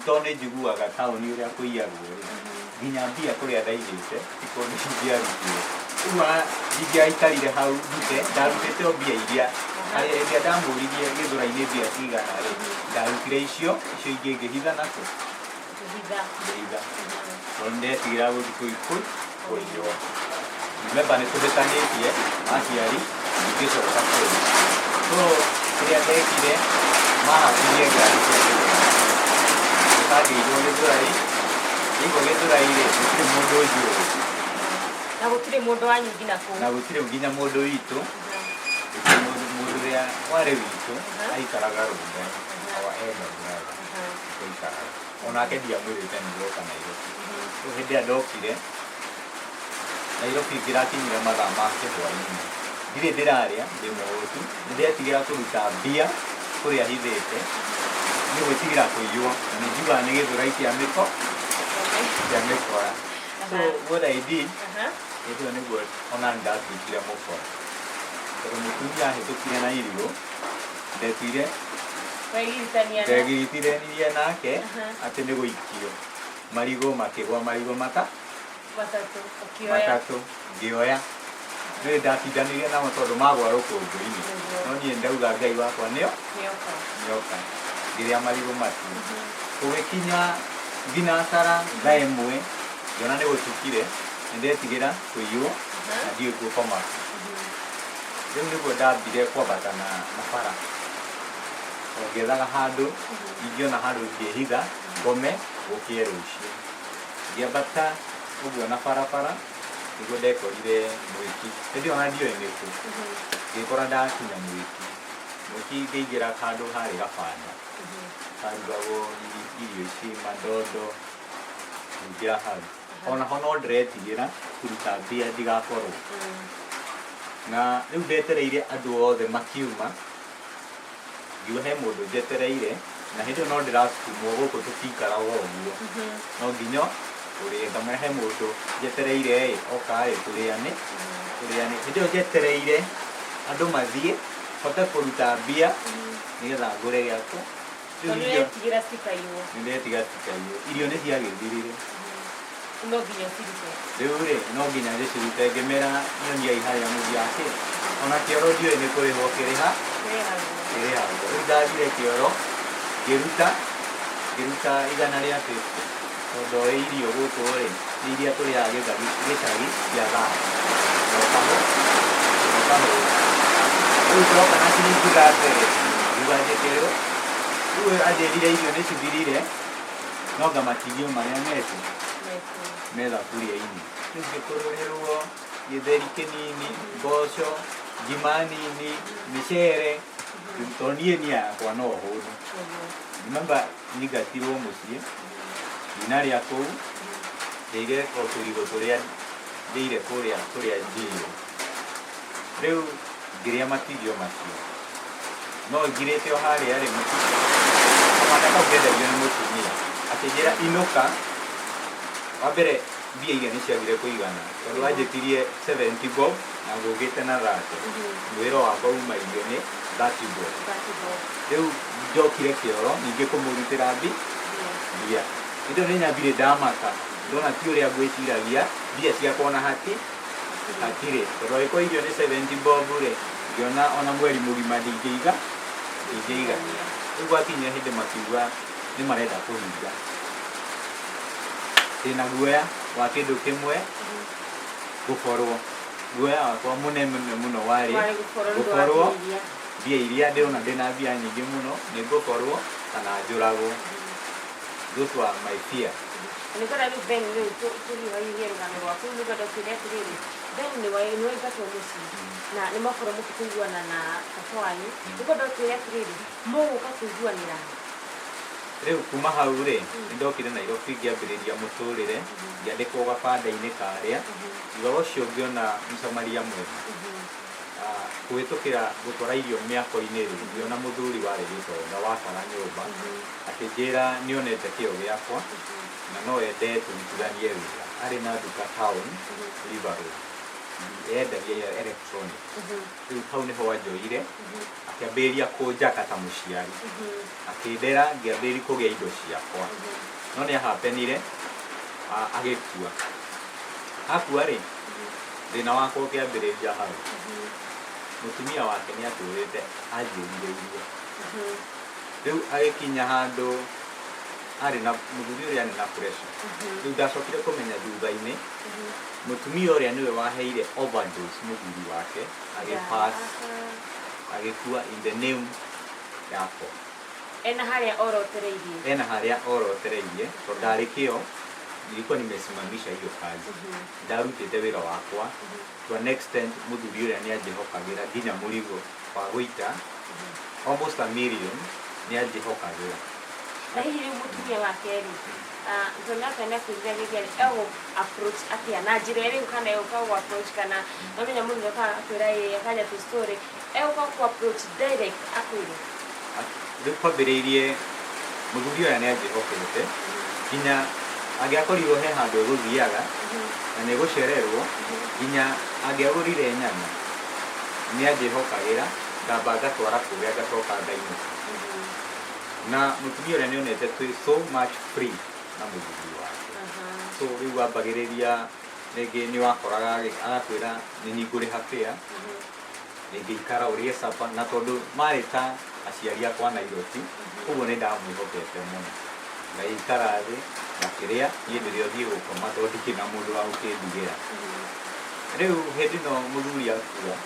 tondũ nĩ njiguaga taũni ũrĩa kũiyagwo rĩ, nginya mbia kũrĩa ndaigĩte ti kũndũ ingĩarutire. Rĩu ona ndingĩaikarire hau ndute, ndarutĩte o mbia iria harĩa ĩrĩa ndamũririe Gĩthũrai-inĩ mbia cigana rĩ, ndarutire icio, icio ingĩ ngĩhitha nakũ? Kũhitha. Ngĩhitha tondũ nĩndetigĩra gũthiĩ kũiywo. Remember, nĩ tũhĩtanĩtie aciari, ndingĩcoka kũu. So kĩrĩa ndekire, mahambirie ngari cia Gĩthũrai, ngĩigwo Gĩthũrai. Ndaigwo Gĩthũrai rĩ, gũtirĩ mũndũ njũĩ. Na gũtirĩ mũndũ wanyu nginya kũu? Na gũtirĩ nginya mũndũ witũ, gũtirĩ mũndũ ũrĩa warĩ witũ aikaraga Rũndai, our elder brother aikaraga, onake ndiamwĩrĩte nĩ ngoka Nairobi. Rĩu hĩndĩ ĩrĩa ndokire Nairobi, ngĩrakinyire mathaa ma kĩhwainĩ, ndirĩ ndĩrarĩa, ndĩ mũhũtu, nĩ ndetigĩra kũruta mbia kũrĩa hithĩte, nĩ gwĩtigĩra kũiywo, na nĩ njiguaga nĩ Gĩthũrai kĩa mĩko kĩa mĩkora. So what I did, hĩndĩ ĩyo nĩguo ona ndatuĩkire mũkora, tondũ mũtumia ahĩtũkire na irigũ, ndetuire Wegiritania na ndegiritithanirie nake atĩ nĩ gũikio marigũ, makĩgwa marigũ mata matatũ, ũkĩoya. Matatũ ngĩoya. Nĩ ndatindanĩire namo tondũ magwa rũkũngũ-inĩ. Nĩguo. No niĩ ndauga Ngai wakwa nĩo nĩoka. Nĩoka ngĩrĩa marigũ macio. Gũgĩkinya thinacara thaa 1, ngĩona nĩ gũtukire, nĩ ndetigĩra kũiywo na ndiũĩ ngũkoma. Rĩu nĩguo ndambire kwambata na bara. O ngĩethaga handũ ingĩona handũ ingĩhitha ngome gũkĩe rũciũ. Ngĩambata ũguo na barabara nĩguo ndekorire Mwĩki. Hĩndĩ ĩyo ona ndiũĩ nĩkũ. Ngĩkora ndakinya Mwĩki. Mwĩki ngĩingĩra handũ harĩ gabanda. Karugagwo irio ici mandondo, ngĩingĩra hau. Onaho no ndĩretigĩra kũruta mbia ndigakorwo. Na rĩu ndetereire andũ othe makiuma, ngiuga he mũndũ njetereire, na hĩndĩ ĩyo no ndĩrasukumwo gũkũ tũtiikaraga ũguo. No nginya ũrĩe, ngamwĩra he mũndũ njetereire ĩ, oka ĩ, tũrĩane, tũrĩane. Hĩndĩ ĩyo njetereire andũ mathiĩ, hote kũruta mbia, nĩgetha ngũre gĩakwa. Rĩu Tondũ irio nĩũretigĩra cikaiywo. Nĩndetigĩra cikaiywo. Irio nĩ ciagĩthirire. No nginya ũcirute. Rĩu rĩ, no nginya ndĩcirute ngĩmera nyoniai harĩa mũthiaga kĩ. Ona kĩoro ndiũĩ nĩ kũrĩhwo kĩrĩha. Kĩrĩhagwo. Kĩrĩhagwo. Rĩu ndathire kĩoro, ngĩruta, ngĩruta igana rĩa 50. Tondũ ndoĩ irio gũkũ rĩ, nĩ iria tũrĩaga gĩthagi, gĩcagi cia thano. Ndoka hũ, ndoka hũra. Rĩu ndoka na ciringi 30 rĩ, ngiuga njĩkĩrĩrwo. Rĩu anjĩrire irio nĩ cithirire, no ngamatigio marĩa mekũ, me thaburia-inĩ. Rĩu ngĩkũrũrĩrwo gĩtheri kĩnini, mboco, ngima nini, mĩcere, tondũ niĩ nia yakwa no hũne. Remember nyingatirwo mũciĩ, ndinarĩa kũu, ndĩire o tũrigo tũrĩa ndĩire kũrĩa tũrĩa njiywo. Rĩu ngĩrĩa matigio macio. No ngirĩte o harĩa rĩ, kamwana kau kendagio nĩ mũtumia. Akĩnjĩra inũka, wa mbere mbia iria nĩ ciagire kũigana, tondũ anjĩtirie 70 bob na ngũkĩte na 30. Mwĩra wakwa uma irio nĩ 30 bob. Rĩu njokire kĩoro ningĩ kũmũrutĩra mbia. Hĩndĩ ĩyo nĩ nyambire ndamaka, ndona ti ũrĩa ngwĩciragia, mbia ciakwa ona hatirĩ. Tondũ angĩkorwo irio nĩ 70 bob rĩ, ngĩona ona mweri mũgima ndingĩiga, ndingĩiga. Rĩu gwakinya hĩndĩ makiuga nĩ marenda kũhinga. Ndĩna guoya wa kĩndũ kĩmwe, gũborwo. Guoya wakwa mũnene mũno warĩ gũborwo mbia iria ndĩrona ndĩna mbia nyingĩ mũno, nĩ ngũborwo kana njũragwo. Those were my fear. Nĩngwenda rĩu Ben rĩu tũhiũhahiũhie rũgano rwaku, nĩngwenda ũtwĩre atĩrĩrĩ, Ben nĩ waingatwo mũciĩ na nĩ mwakorwo mũtĩkũiguana na baba wanyu. Nĩngwenda ũtwĩre atĩrĩrĩ, mũgũka kũiguanĩra? Rĩu kuma hau rĩ, nĩ ndokire Nairobi ngĩambĩrĩria mũtũrĩre, ngĩandĩkwo gabanda-inĩ karĩa. Thutha ũcio ngĩona Msamaria mwega. Kũhĩtũkĩra gũtwara irio mĩako-inĩ rĩ, ngĩona mũthuri warĩ gĩtonga wakaga nyũmba, akĩnjĩra nĩonete kĩo gĩakwa na no ende tũrutithanie wĩra. Arĩ na nduka town, River Road, yendagia electronic. Rĩu hau nĩho anjoire, akĩambĩrĩria kũnjaka ta mũciari. Akĩndera ngĩambĩrĩria kũgĩa indo ciakwa. No nĩ ahapenire, agĩkua. Akua rĩ, thĩna wakwa ũkĩambĩrĩria hau. Mũtumia wake nĩ atũrĩte anjĩrirĩirie. Rĩu agĩkinya handũ arĩ na mũthuri ũrĩa arĩ na pressure. Rĩu ndacokire kũmenya thutha-inĩ, mũtumia ũrĩa nĩwe waheire overdose mũthuri wake, agĩpass, agĩkua in the name yakwa. Ena harĩa orotereirie. Ena harĩa orotereirie, tondũ ndarĩ kĩo, nilikuwa nimesimamisha hiyo kazi. Ndarutĩte wĩra wakwa to an extent mũthuri ũrĩa nĩ anjĩhokagĩra nginya mũrigo wa gũita almost a million nĩ anjĩhokagĩra. Na hihi rĩu mũtumia wake rĩ, tondũ nake nĩ akwĩriragĩria rĩ, egũ approach atĩa na njĩra ĩrĩkũ, kana egũka gũ approach kana nomenya mũndũ okaga akwĩra ĩ akanja tu story, egũka kũ approach direct akwĩre? Rĩu kwambĩrĩirie mũthuri ũrĩa nĩ anjĩhokete nginya angĩakorirwo he handũ egũthiaga na nĩ egũcererwo, nginya angĩagũrire nyama nĩ anjĩhokagĩra, ngamba ngatwara kũrĩa ngacoka ngainũka. Na mũtumia ũrĩa nĩonete twĩ so much free na mũthuri wake. So rĩu wambagĩrĩria rĩngĩ nĩ wakoraga agakwĩra nĩ niĩ ngũrĩha fare, rĩngĩ ikara ũrĩe supper, na tondũ marĩ ta aciari akwa Nairobi, ũguo nĩ ndamwĩhokete mũno. Ngagĩikara thĩ, ngakĩrĩa, niĩ ndĩrĩ thiĩ gũkoma tondũ ndikĩrĩ na mũndũ wa gũkĩndigĩra. Rĩu hĩndĩ ĩno mũthuri akua,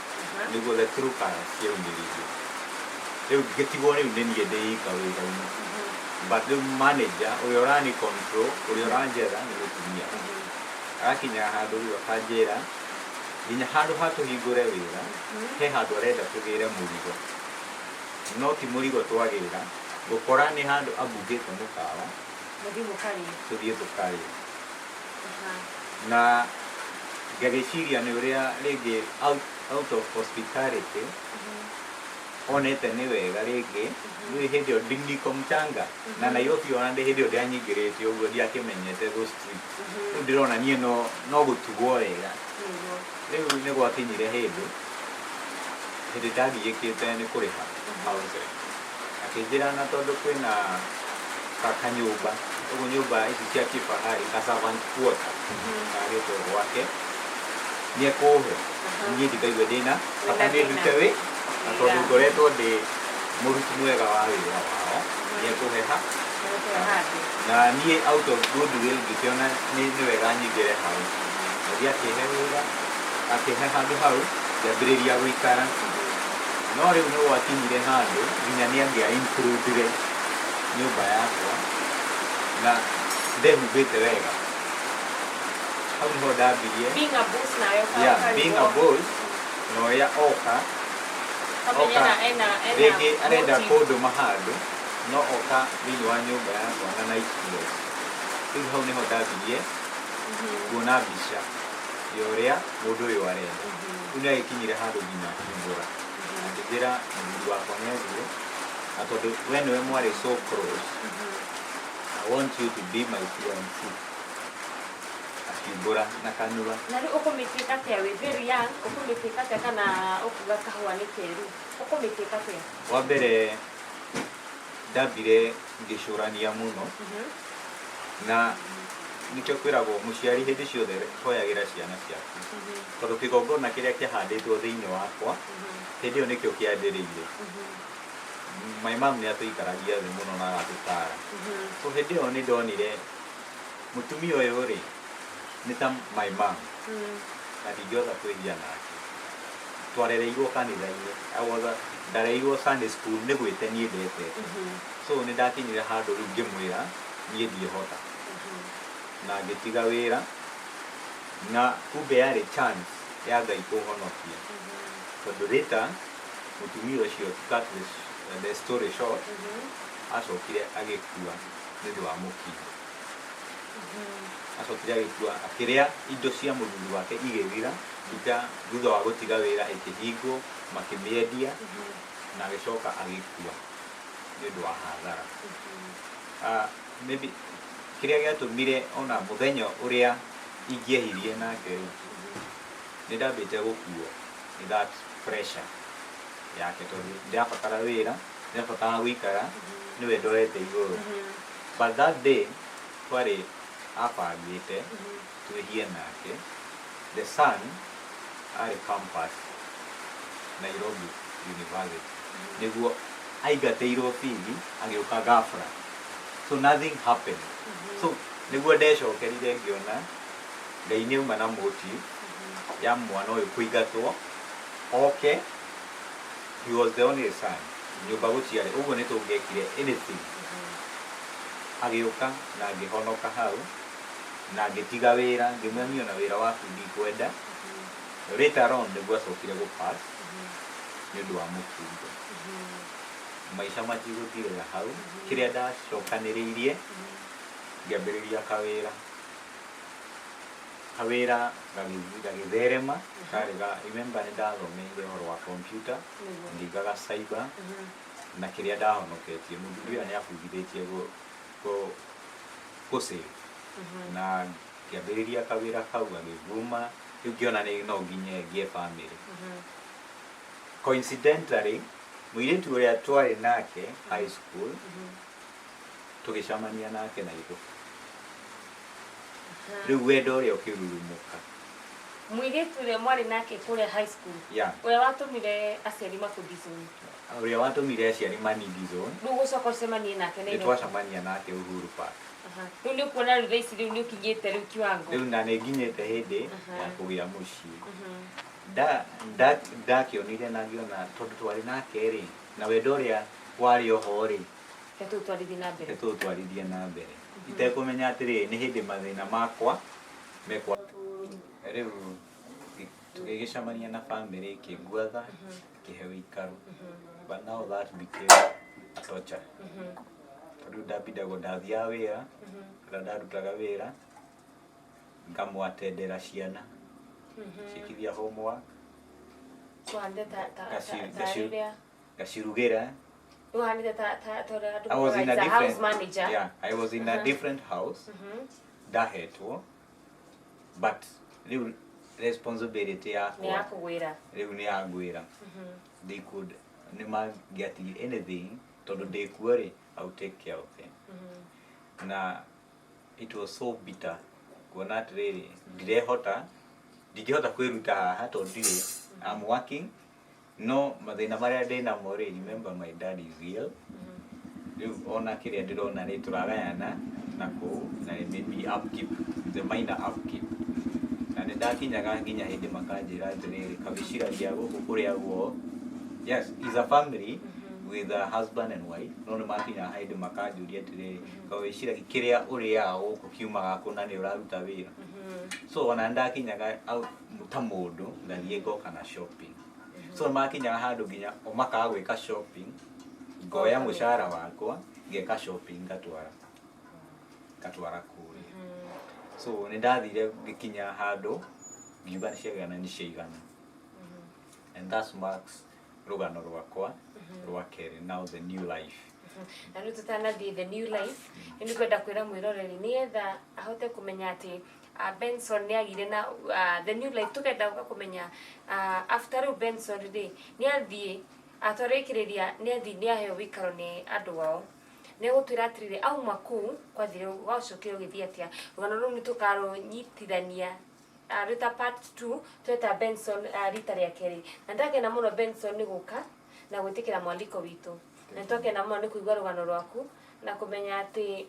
nĩguo the true colors ciaumĩrire. Rĩu ngĩtigwo rĩu nĩ niĩ ndĩika wĩra-inĩ, but rĩu manager ũrĩa ũrani control, ũrĩa ũranjetha nĩ mũtumia. Agakinya handũ rĩu akanjĩra nginya handũ ha tũhingũre wĩra, he handũ arenda tũgĩre mũrigo, no ti mũrigo twagĩra, ngũkora nĩ handũ ambungĩte mũkawa. Mũthiĩ mũkarĩe. Tũthiĩ tũkarĩe. Na ngagĩciria nĩ ũrĩa rĩngĩ out of hospitality onete nĩ wega rĩngĩ. Rĩu hĩndĩ ĩyo niko mchanga na Nairobi, ona ndĩ hĩndĩ ĩyo ndianyingĩrĩte ũguo, ndiakĩmenyete those streets. Rĩu ndĩrona niĩ no gũtugwo wega. Rĩu nĩ gwakinyire hĩndĩ ndagiĩkĩte nĩ kũrĩha house rent. Akĩnjĩra na tondũ kwĩna kanyũmba ũguo, nyũmba ici cia kifahari, ka servant quarter kagĩtwo gwake, nĩ ekũhe niĩ ndikaigue ndĩna bata nĩ ndute wĩ na tondũ ngoretwo ndĩ mũruti mwega wa wĩra wao, nĩ ekũhe ha. Nĩgũkũhe handũ. Na niĩ out of goodwill ngĩkĩona nĩ wega nyingĩre hau. Ngathiĩ akĩhe wĩra, akĩhe handũ hau, ngĩambĩrĩria gũikara. No rĩu nĩ gwakinyire handũ nginya nĩ angĩa include nyũmba yakwa na ndehumbĩte wega. Hau nĩho ndambirie. Being a boss nawe Yeah, being a boss na ũrĩa oka kamenya oka na ena rĩngĩ arenda motive. Kũndũma handũ no oka thĩinĩ wa nyũmba yakwa na night clothes. Rĩu hau nĩho ndambirie kuona mbica ya ũrĩa mũndũ ũyũ arenda. Rĩu nĩ agĩkinyire handũ nginya akiumbũra, akĩnjĩra mũthuri wakwa nĩ athire, na tondũ we nĩwe mwarĩ so close, I want you to be my fiancé. Akiumbũra na kanua. Na rĩu ũkũmĩtĩka atĩa? Wĩ very young, ũkũmĩtĩka atĩa? Kana ũkuga kahũa nĩ keru? Ũkũmĩtĩka atĩa? Wa mbere ndambire ngĩcũrania mũno, na nĩkĩo kwĩragwo mũciari hĩndĩ ciothe hoyagĩra ciana ciaku, tondũ kĩgongona kĩrĩa kĩahandĩtwo thĩinĩ wakwa hĩndĩ ĩyo nĩkĩo kĩambĩrĩire. My mom nĩ atũikaragia thĩ mũno na agatũtara. So hĩndĩ ĩyo nĩ ndonire mũtumia ũyũ rĩ nĩ ta my mom na ndingĩhota kwĩhia nake. Twarereirwo kanitha-inĩ. Ndarereirwo Sunday school, nĩ gwĩte niĩ ndetete. So nĩ ndakinyire handũ rĩu ngĩmwĩra niĩ ndiĩhota, na ngĩtiga wĩra, na kumbe yarĩ chance ya Ngai kũhonokia, tondũ later mũtumia ũcio, to cut the story short, acokire agĩkua nĩ ũndũ wa mũkingo. Acokire agĩkua akĩrĩa indo cia mũthuri wake igĩthira nduka thutha wa gũtiga wĩra, ĩkĩhingwo makĩmĩendia, na agĩcoka agĩkua nĩ ũndũ wa hathara. Maybe kĩrĩa gĩatũmire ona mũthenya ũrĩa ingĩehirie nake rĩ, nĩ ndambĩte gũkuo nĩ that pressure yake, tondũ ndĩrabatara wĩra, ndĩrabatara gũikara, nĩwe ndorete igũrũ. But that day twarĩ abangĩte twĩhie nake, the son arĩ campus Nairobi University, nĩguo aingatĩirwo bithi agĩũka ghafla, so nothing happened. So nĩguo ndecokerire ngĩona Ngai nĩ auma na motive ya mwana ũyũ kũingatwo oke. He was the only son, nyũmba gũtiarĩ ũguo, nĩ tũngĩekire anything. Agĩũka na ngĩhonoka hau na ngĩtiga wĩra, ngĩmwĩra niĩ ona wĩra waku ndikwenda. Later on nĩguo acokire gũpass nĩ ũndũ wa mũkingo. Maica matigũthirĩra hau. Kĩrĩa ndacokanĩrĩirie ngĩambĩrĩria kawĩra gagĩtherema karĩ ga, remember, nĩ ndathomeire ũhoro wa computer. Ndingaga cyber na kĩrĩa ndahonoketie, mũthuri ũyũ nĩ abundithĩtie gũ save, na ngĩambĩrĩria kawĩra kau gagĩthuma. Rĩu ngĩona nĩ no nginye ngĩe family. Coincidentally, mũirĩtu ũrĩa twarĩ nake high school tũgĩcemania nake Nairobi. Rĩu wendo ũrĩa ũkĩrurumũka. Mũirĩtu ũrĩa mwarĩ nake kũrĩa high school? Yeah. Ũrĩa watũmire aciari makũdizone? Ũrĩa watũmire aciari manidizone. Rĩu gũcoka ũcemanie nake Nĩ Nairobi? Twacemania nake Uhuru Park. Rĩu nĩ ũkuona rĩu thaa ici rĩu nĩ ũkinyĩte rĩu kiwango. Rĩu na nĩ nginyĩte hĩndĩ ya kũgĩa mũciĩ. Ndakĩonire na ngĩona tondũ twarĩ nake rĩ, Na wendo ũrĩa warĩ oho rĩ, Tũtwarithie na mbere. Tũtwarithie na mbere itekũmenya atĩrĩrĩ, nĩ hĩndĩ mathĩna makwa mekwa. Rĩu tũgĩgĩcemania na family ĩkĩnguatha, kĩhe ũikaro, but now that became a torture, tondũ ndambindagwo ndathiaga wĩra, kũrĩa ndarutaga wĩra ngamwatendera ciana ciĩkithia homework. Tũhanĩte ta rĩrĩa ngacirugĩra. Ũhanĩte ta ũrĩa andũ I was in a moigaga, house different manager. Yeah, I was in a different house ndahetwo, but rĩu responsibility nĩ yakwa yakũgwĩra. Rĩu nĩ yangwĩra. They could, nĩ mangĩatigire anything, tondũ ndĩkuo rĩ, I would take care of them. Na it was so bitter kuona atĩrĩrĩ, ndirehota, ndingĩhota kwĩruta haha tondũ ndirĩ, I'm working, no mathĩna marĩa ndĩnamo rĩ, remember my dad is ill. Rĩu ona kĩrĩa ndĩrona rĩ, tũragayana na kũu na maybe upkeep, the minor upkeep. Na nĩ ndakinyaga nginya hĩndĩ makanjĩra atĩrĩrĩ, kawĩciragia gũkũ kũrĩagwo. Yes, is a family with a husband and wife, no nĩ makinyaga hĩndĩ makanjũria atĩrĩrĩ, kawĩciragia kĩrĩa ũrĩaga gũkũ kiumaga kũ na nĩ ũraruta wĩra? So ona nĩ ndakinyaga ta mũndũ ngathiĩ ngoka na shopping. So nĩ makinyaga handũ nginya o makaga gwĩka shopping, ngoya mũcara wakwa ngeka shopping, ngatwara kũrĩa. So nĩ ndathire ngĩkinya handũ ngiuga nĩ ciaigana, nĩ ciaigana. And that marks rũgano rwakwa rwa kerĩ, now the new life. Na rĩu tũtanathiĩ the new life, nĩ ngwenda kwĩra mwĩroreri nĩgetha ahote kũmenya atĩ Benson nĩ agire na the new life. Tũkenda gũka kũmenya after rĩu Benson rĩ, nĩ athiĩ atwarĩkĩrĩria, nĩ athiĩ nĩ aheo wĩikaro nĩ andũ ao, nĩ egũtwĩra atĩrĩrĩ, auma kũu kwathire gwacokire ũgĩthiĩ atĩa. Rũgano rũu nĩ tũkarũnyitithania rwĩta part 2, tweta Benson rita rĩa kerĩ. Na ndakena mũno Benson nĩ gũka na gwĩtĩkĩra mwaliko witũ, na twakena mũno nĩ kũigua rũgano rwaku na kũmenya atĩ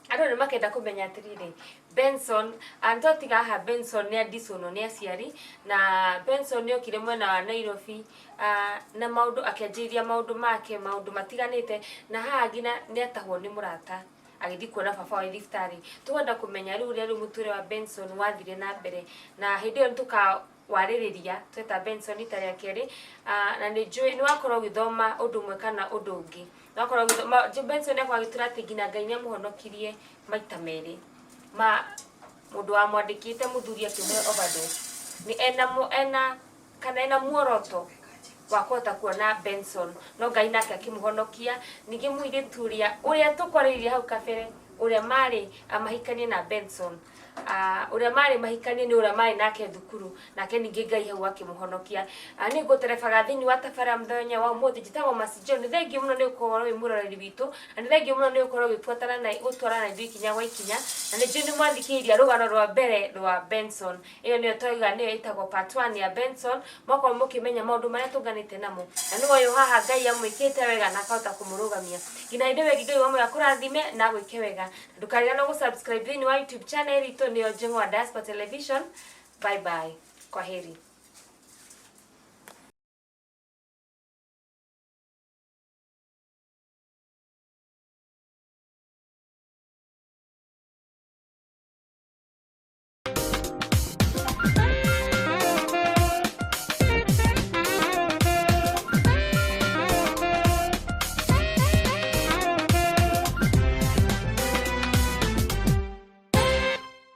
andũ nĩ makenda kũmenya atĩrĩrĩ, Benson nĩtwatiga haha. Benson nĩ andicũnwo nĩ aciari, na Benson nĩ okire mwena wa Nairobi na maũndũ akĩanjĩrĩria maũndũ make, maũndũ matiganĩte, na haha nginya nĩ atahwo nĩ mũrata agĩthiĩ kuona baba wa thibitarĩ. Tũkwenda kũmenya rĩu ũrĩa rĩu mũtũrĩre wa Benson wathire na mbere, na hĩndĩ ĩyo nĩtũkawarĩrĩria tweta Benson rita rĩa kerĩ. Na nĩ njũĩ nĩ wakorwo ũgĩthoma ũndũ ũmwe kana ũndũ ũngĩ. Nĩ wakorwo ũgĩthoma Benson nĩ agĩtwĩra atĩ nginya Ngai nĩ amũhonokirie maita merĩ ma mũndũ wamwandĩkĩte, mũthuri akĩmũhe overdose, nĩ ena ena kana ena muoroto wa kũhota kuona Benson, no Ngai nake akĩmũhonokia. Ningĩ mũirĩtu ũrĩa ũrĩa tũkwarĩrĩria hau kabere, ũrĩa marĩ mahikanie na Benson, ũrĩa marĩ mahikanie nĩ ũrĩa marĩ nake thukuru, nake ningĩ Ngai hau akĩmũhonokia. Nĩ ngũterebaga thĩinĩ wa tabara mũthenya wa ũmũthĩ. Njĩtagwo Mercy John. Nĩ thengiũ mũno nĩ gũkorwo wĩ mũroreri witũ, na nĩ thengiũ mũno nĩ gũkorwo ũgĩbuatana na gũtwarana na ithuĩ ikinya gwa ikinya, na nĩ njũĩ nĩ mwathikĩrĩria rũgano rwa mbere rwa Benson. Ĩyo nĩyo twauga nĩyo ĩtagwo part 1 ya Benson. Mwakorwo mũkĩmenya maũndũ marĩa tũnganĩte namo, na nĩwe ũyũ haha Ngai amwĩkĩte wega na akahota kũmũrũgamia nginya hĩndĩ ĩyo ĩngĩ. Ngai wa muoyo akũrathime na agwĩke wega. Ndũkariganĩrwo gũ-subscribe thĩinĩ wa YouTube channel itũ, nĩyo Njeng'o wa Diaspora Television. Bye bye, kwaheri.